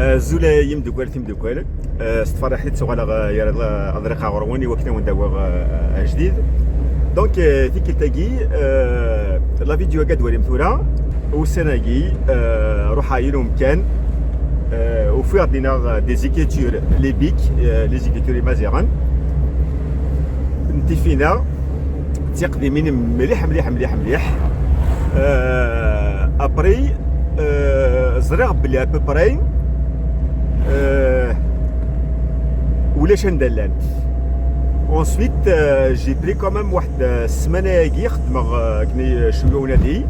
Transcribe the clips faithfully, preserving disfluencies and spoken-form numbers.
Azul a yimeddukal timeddukal. Eh, s tferriḥt i ttuɣaleɣ, eh, yar aḍriq ɣer-wen i wakken ad wen-d-awiɣ, eh, ajdid. Donc, eh, tikkelt-agi, eh, la vidéo-agi ad twalim tura, ussan-agi, eh, ruḥeɣ yir umkan, eh, ufiɣ dinna, eh, des écritures lébiques, eh, les écritures imaziɣen n tifinaɣ d tiqdimin mliḥ, mliḥ, mliḥ, mliḥ. Euh, après, euh, ẓriɣ belli à peu près, euh, ulac anda llant. Ensuite, euh, j'ai pris quand même waḥed, euh, ssmana-agi xedmeɣ, euh, akken, euh, cwiya unadi.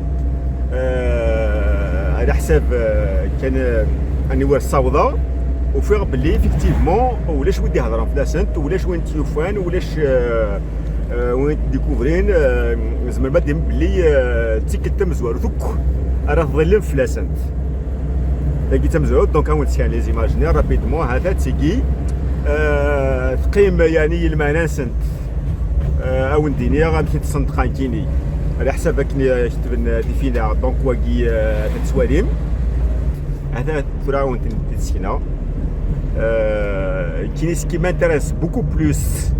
Euh, ala ḥsab, euh, kan, euh, aniwer ssawḍeɣ, ufiɣ belli effectivement ulac wid d-ihedṛen fell-asent, ulac win t-yufan, ulac, euh, euh, win t-découvrin, euh, zemren ad d-inin belli, euh, d tikkelt tamezwarut akk ara tḍillem fell-asent. Tagi d tamezwarut, donc ad wen-d-skan les images-nni rapidement, ha-t-a tigi, euh, teqqim, yani, i lmeɛna-nsent. Euh, ad wen-d-iniɣ amek i tt-ssenṭqen kini. Ala ḥsab akken i ketben, euh, tifinaɣ, donc wagi, euh, ad tettwalim. Ha-t-a tura ad wen-tent-id-ssekneɣ. Euh, kini, ce qui m'intéresse beaucoup plus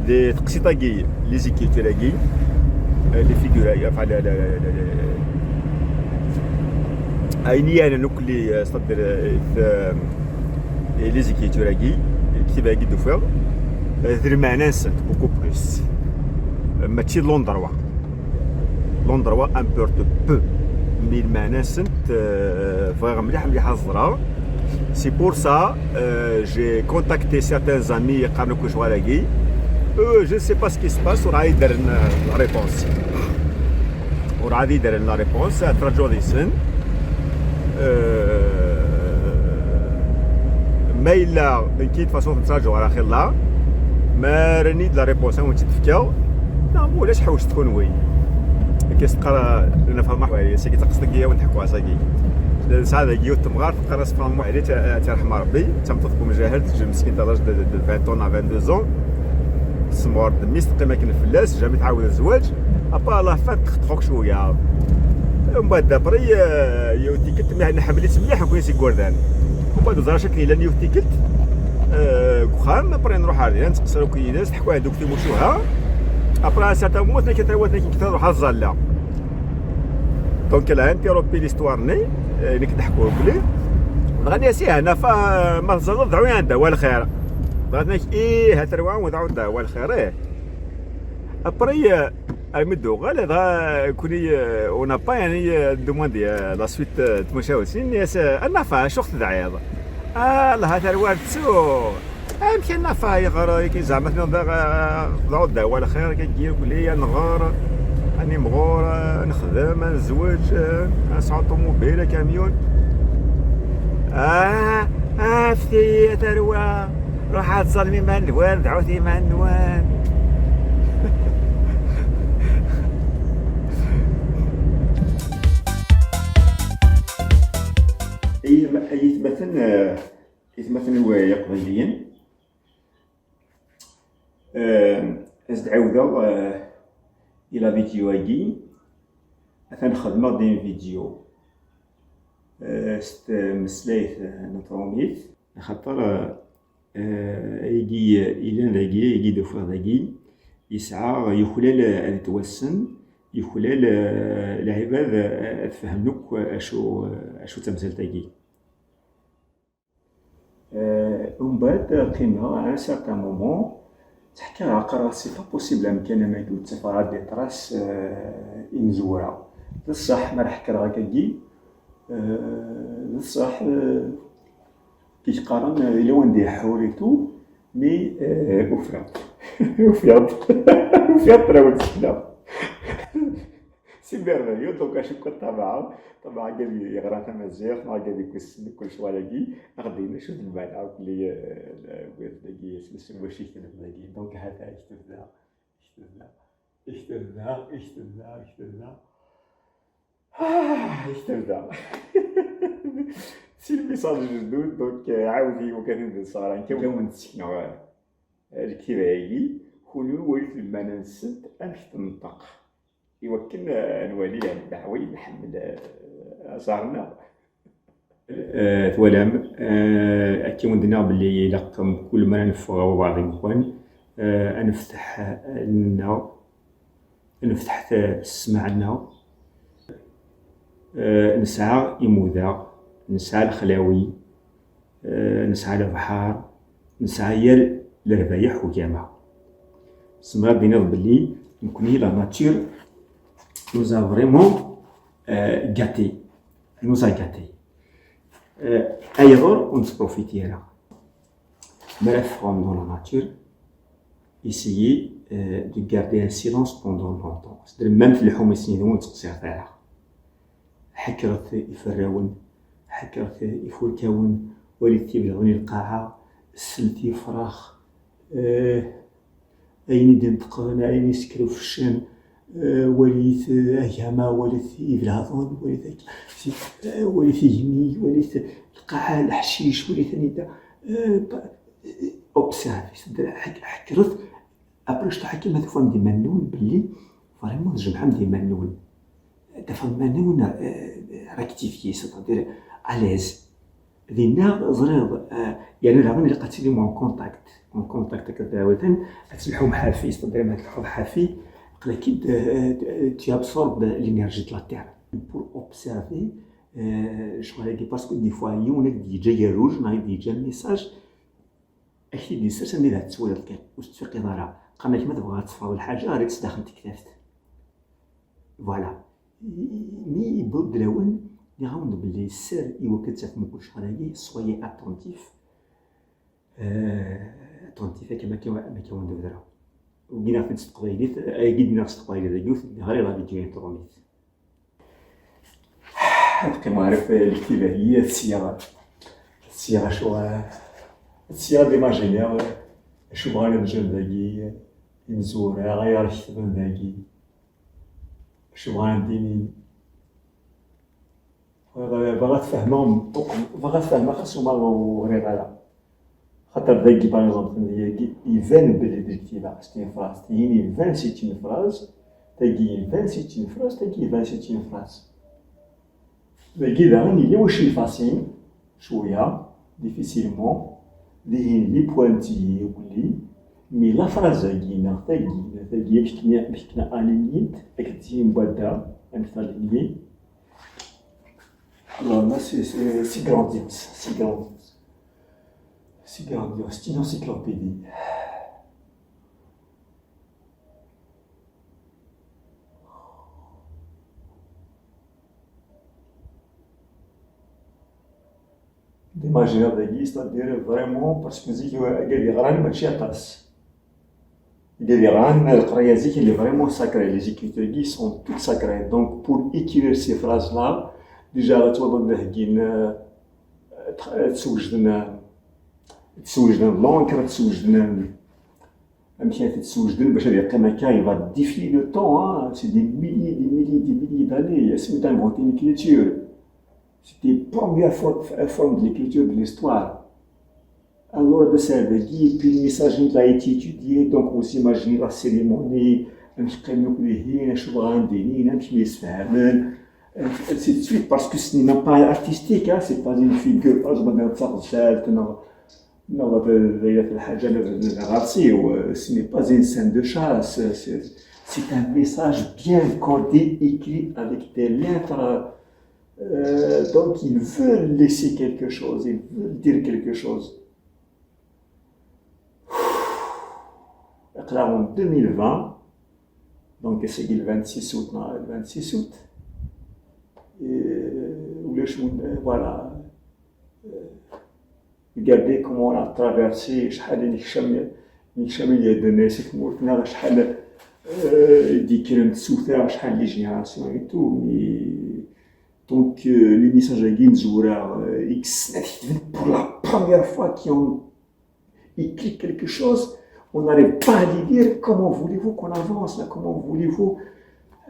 di teqsiṭ-agi, les écritures-agi, euh, les figures-agi, enfin, la, la, la, la, la, ayen i yaɛnan akk les, euh, c'est-à-dire, euh, euh, les écritures-agi, lkitab-agi d-ufiɣ, euh, d lmeɛna-nsent beaucoup plus. Euh, mačči d l'endroit. L'endroit importe peu, mais lmeɛna-nsent, euh, bɣiɣ mliḥ, mliḥ ad ẓreɣ. C'est pour ça, euh, j'ai contacté certains amis yeqqaren akk lecɣal-agi. Eux, je ne sais pas ce qui se passe, ur ɛad i d-rren, euh, la réponse. Ur ɛad i d-rren la réponse, ad traǧuɣ deg-sen. Euh, ma yella, nekki, de toute façon, ad traǧuɣ ar axir-a. Ma rran-iyi-d la réponse, ad wen-tt-id-fkeɣ. Neɣ ma ulac, ḥewset kunwi. Akka s-teqqar, euh, Luna Fermaḥ Waɛli, sagi d taqsiṭ-agi i wen-d-ḥekkuɣ ass-agi. Nesɛa dagi yiwet temɣart, teqqar-as Fermaḥ Waɛli, ad tt-, ad tt-yerḥem Rebbi, d tameṭṭut n umjahed, tejjem meskint à l'âge de, de, de vingt ans à vingt-deux ans. Tessemɣer-d mmi-s, teqqim akken fell-as, jamais tɛawed zzwaǧ. Après, à la fin, texḍa-t cwiya. Mbeɛd, après, euh, yiwet tikkelt, mi nḥemmel-itt mliḥ, nekkni s igerdan. Mbeɛd, neẓra acu akken yellan yiwet tikkelt, euh, deg uxxam, après, nruḥ ar dinna, netqeṣṣer akk yid-s, teḥka-aɣ-d akk timucuha. Après, à un certain moment, tenna-k, "Ata wa, tenna-k, nekk ad ruḥeɣ ad ẓalleɣ." Donc, elle a interrompu l'histoire-nni, euh, i nekk d-ḥkuɣ mkli. Dɣa nni-as, "Ih, a Nafa, ma tẓalleḍ, dɛu-yi ad dɛuɣ lxir." Dɣa tenna-k, "Ih, a tarwa, ad dɛuɣ lxir, ih." Après, euh, armi d-uɣal, dɣa, kuni, euh, on n'a pas, yani, euh, demandé, euh, la suite, euh, n tmucahut-nni, nni-as, euh, "A Nafa, acu ɣ-tedɛiḍ?" "Ah, Allah, a tarwa, ar ttuɣ." "Amek a Nafa, ayɣer, euh, zeɛma tenniḍ daɣ, euh, ad dɛuɣ lxir, akka, yagi, ad nɣer, ad nimɣur, euh, ad nexdem, ad nezweǧ, euh, ad nesɛu ṭumubil, akamyun?" "Ah, ah, fti, a tarwa." Ruḥ ad tẓallem iman-nwen, dɛut iman-nwen. Ay aytmaten, eh, aytmaten-iw, eh, iqbayliyen, eh, as-d-ɛiwdeɣ, eh, i la vidéo-agi, atan xedmeɣ-d une vidéo, eh, s tmeslayt, eh, n trumit. Axaṭer, eh, ayagi yellan dagi, ayagi d-ufiɣ dagi, yesɛa, yuklal ad yettwassen, yuklal, eh, lɛibad, eh, ad fehmen akk acu, acu d tamsalt-agi. Eh, umbeɛd qqimeɣ à un certain moment, tteḥkaɣ, qqareɣ, "C'est pas possible, amkan am wagi ur ttafeɣ ara des traces, eh, imezwura." D ṣṣeḥ, mi ara ḥekkreɣ akkagi, eh, d ṣṣeḥ, eh, kif qqaren, eh, yella wanda iḥur et tout, mais, eh, ufiɣ-d. Ufiɣ-d. Ufiɣ-d, ur awen-d-sekneɣ. C'est merveilleux, donc à chaque fois, ṭṭabaɛa, ṭṭabaɛa, agad yeɣran tamaziɣt, neɣ agad yessen kullec ɣer dagi, ad ɣ-d-yini acu d lmeɛna akk-nni, eh, dagi, s wacu i yektab dagi. Donc, ha-t-a, yekteb da, yekteb da, yekteb da, yekteb da, yekteb da. Ah, yekteb da. Si le message du doute, donc, euh, ɛawed-iyi wakken ad d-sɣer, nekk ad wen-d-sekneɣ, euh, lektiba-agi, kunwi walit lmana-nsent, amek tenṭeq, i wakken, euh, ad nwali, yani, d aḥwi nḥemmel, euh, aẓar-nneɣ. Eh, twalam, eh, akka i wen-d-nniɣ belli ilaq mkul mi ara neffeɣ ɣer ubeɛḍ imeqqen, eh, ad nefteḥ allen-nneɣ, ad nefteḥ ta-, ssmaɛ-nneɣ. Eh, nesɛa imudaɣ, nesɛa lexlawi, eh, nesɛa lebḥer, nesɛa yal lerbayeḥ ugama. Tzemreḍ ad d-tiniḍ belli nekni la nature nous a vraiment, eh, gâtés, nous a gâtés. Eh, ayɣer ur nettprofiti ara? Mi ara teffɣem dans la nature, essayez, eh, de garder un silence pendant longtemps. C'est-à-dire, même tleḥḥum i sin-nwen ur teqsiret ara. Ḥekret iferrawen, ḥekret ifurkawen, walit tibelɣin i lqaɛa, slet i ifrax, eh, ayen i d-ineṭqen, ayen i skrufcen, eh, walit, eh, agama, walit ibelɛḍen, walit ak-, si-, eh, walit igenni, walit lqaɛa, leḥcic, walit anida, eh, pa-, eh, observe, c'est-à-dire ḥek-, ḥekret, après, ctaḥ akka ma tufam-d iman-nwen belli vraiment tjemɛem-d iman-nwen. Tafam iman-nwen, eh, rectifié, c'est-à-dire à l'aise. Dinna, ẓriɣ, eh, yerna daɣen ilaq ad tilim en contact, en contact akked, eh, watan, ad telḥum ḥafi, c'est-à-dire ma telḥuḍ ḥafi, aql-ak-id, eh, tu absorbes l'énergie de la terre. Pour observer, eh, ccɣel-agi, parce que des fois, yiwen ad d-yeǧǧ agerruj, neɣ ad d-yeǧǧ un message, ad k-t-id-yessers, armi d ad tettwaliḍ kan, ur tettfiqiḍ ara. Qqaren-ak ma tebɣiḍ ad teffreḍ lḥaǧa, err-itt daxel tektabt. Voilà. Mi yewweḍ-d lawan, nniɣ-awen-d belli sser i wakken ad tafem akk lecɣal-agi, soyez attentifs. Euh, attentifs, akka ma akka, ma akka wen-d-bedreɣ. Ur d-nniɣ-t-id s teqbaylit, ayagi d-nniɣ s teqbaylit, dagi ur t-id-nniɣ ara i la vidéo n tṛumit. Ad qqimeɣ ɣer lektiba-agi, ad syiɣ, ad syiɣ acu, ad syiɣ ad imajiniɣ acu bɣan ad ǧǧen dagi imezwura, ayɣer ketben dagi, acu bɣan ad d-inin. Bɣiɣ, bɣiɣ ad fehmeɣ, bɣiɣ ad fehmeɣ xas uma ur ɣriɣ ara. Xaṭer dagi, par exemple, dagi iban belli d lektiba, c'est une phrase. Tihin iban c'est une phrase, tagi iban c'est une phrase, tagi iban c'est une phrase. Dagi daɣen yella wacu ifasin, cwiya, difficilement, dihin li pointillé, wulli, mais la phrase-agi, neɣ tagi, neɣ tagi, amek kan, amek kan alignent, akken d tihin n wadda, amek aligné. Alors là, c'est, c'est, c'est grandiose, c'est grandiose. C'est grandiose, c'est une encyclopédie. D'imaginer dagi, c'est-à-dire vraiment, parce que zik, euh, gadi ɣran mačči aṭas. Gadi ɣran, leqraya zik, elle est vraiment sacrée. Les écritures sont toutes sacrées. Donc, pour écrire ces phrases-là, déjà, tu vois, euh, tsewjden, tsewjden l'encre, tsewjden amek ara t-id-swejden bac ad yeqqim akka, il va défier le temps, hein. C'est des milliers, des milliers, des milliers d'années. Asmi d-inventé l'écriture. C'était la première for-, forme de l'écriture de l'histoire. Alors, de ça, et puis le message il a été étudié, donc vous imaginez la cérémonie, amek qqimen akk dihin, acu bɣan d-inin, amek myesfahmen, ainsi de suite, parce que ce n'est même pas artistique, hein, c'est pas une figure, par exemple, d taɣzalt, neɣ neɣ d, d, d, d lḥaǧa n, n, n ɣer-s, euh, ce n'est pas une scène de chasse, c'est, c'est un message bien codé, écrit avec des lettres. Euh, donc, ils veulent laisser quelque chose, ils veulent dire quelque chose. Aql-aɣ en deux mille vingt, donc c'est le vingt-six août, non, le vingt-six août. Et, euh, ulac win, voilà. Regardez comment on a traversé, acḥal i nekcem, nekcem i d-yedden si tmurt-nneɣ, acḥal, euh, i d-yekkren tsuta, acḥal les générations et tout, mais donc, euh, les messages-agi nzewreɣ, euh, i yessnen ad ketben pour la première fois, qui ont écrit quelque chose, on n'arrive pas à les lire, comment voulez-vous qu'on avance là, comment voulez-vous,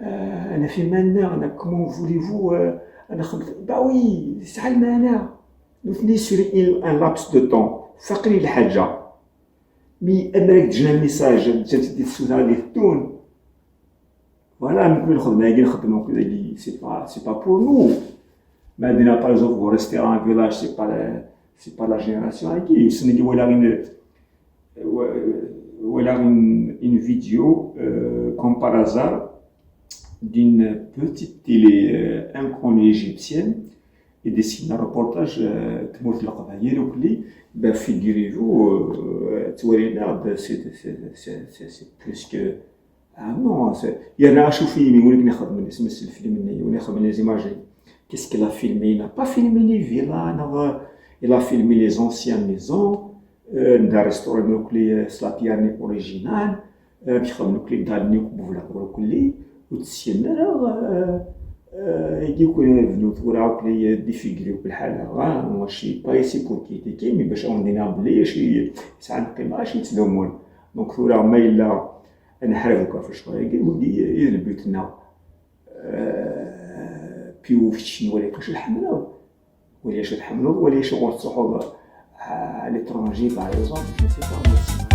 euh, ad naf iman-nneɣ, comment voulez-vous, euh, ad nexdem, bah oui, yesɛa lmeɛna. Nutni sur un laps de temps, faqen i lḥaǧa. Mi ammer ad ǧǧen un message, ǧǧan-t-id di tsuta ad d-iteddun. Voilà, nekni lxedma-agi nxeddem akk dagi, c'est pas, c'est pas pour nous. Mais par exemple, vous restez à un village, c'est pas la, c'est pas la génération acquis. C'est une, voilà une, voilà une, une vidéo, euh, comme par hasard, d'une petite télé, euh, inconnue égyptienne et dessine un reportage, euh, تمورت القبايل وكلي. Ben, figurez-vous, euh, c'est, c'est, c'est, c'est plus que Ah non, c'est, il y en a un film, il y a un film, il y a un film, il y a un film, les images. Qu'est-ce qu'il a filmé? Il n'a pas filmé les villas, non, euh, il a filmé les anciennes maisons, euh, dans le restaurant, donc les, euh, c'est la pyramide originale, euh, puis comme donc les dalles, donc les, donc les, ou de sienne, euh, euh, il dit que nous, nous, nous, nous, les, euh, défigurés, ou le حالة, hein, moi, je suis pas ici pour critiquer, mais ben, on est amené, je suis, c'est un peu mal, je suis dans le monde. Donc, voilà, mais il a, نحاربو كاع في الشغل هاكي، ودي إلى البيوت لنا. آه، بيو في الشين ولا كاش الحملة، ولا شو الحملة، ولا شو غنصحو، آه، l'étranger، par exemple، je sais pas, moi, c'est